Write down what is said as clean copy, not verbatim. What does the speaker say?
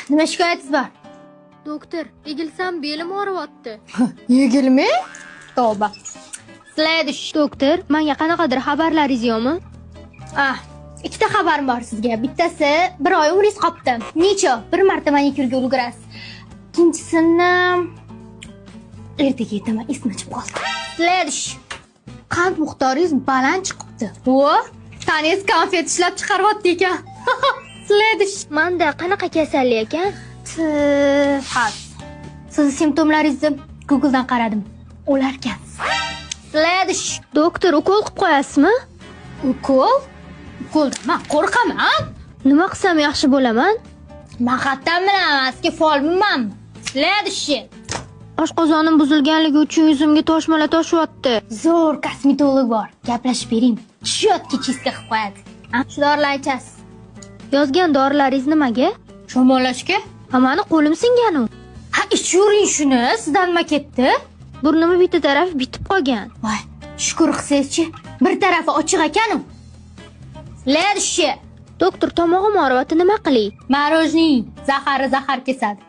Nima shikoyatingiz bor? Doktor, egilsam belim og'riyapti. Yigirma? Tavba. Следующий. Doktor, menga qanaqadir xabarlaringiz yo'qmi? Ah, ikkita xabarim bor sizga. Bittasi, bir oy umringiz qolibdi. Necha? Bir marta manikyurga ulgurasiz. Ikkinchisini ertaga aytaman, esimdan chiqib qoldi. Следующий. Qand miqdoringiz baland chiqibdi. Vo, tanangiz konfet ishlab chiqaryapti ekan. Следующий. Manda qanaqa kasallik ekan? Tif. Sizni simptomlaringizni Google'dan qaradim. O'larkansiz. Следующий. Doktor, ukol qilib qo'yasizmi? Ukol? Ukoldan man qo'rqaman. Nima qilsam yaxshi bo'laman? Man qayerdan bilaman, sizga folbinmanmi? Следующий. Oshqozonim buzilganligi uchun yuzimga toshmalar toshyapti. Zo'r kosmetolog bor. Gaplashib bering. Чётко чистка qilib qo'yadi. Ha, shu dorilarni ichasiz. Yozgan dorilaringiz nimaga? Shamollashga? Ha, mani qo'lim singanu. Ha, ichavering shuni. Sizdan nima ketdi? Burnimni bitta tarafi bitib qolgan. Voy, shukur qilsangizchi, bir tarafi ochiq ekan-u. Следующий. Doktor, tomog'im og'riyapti, nima qilay? Мороженое zahari zahar kesadi.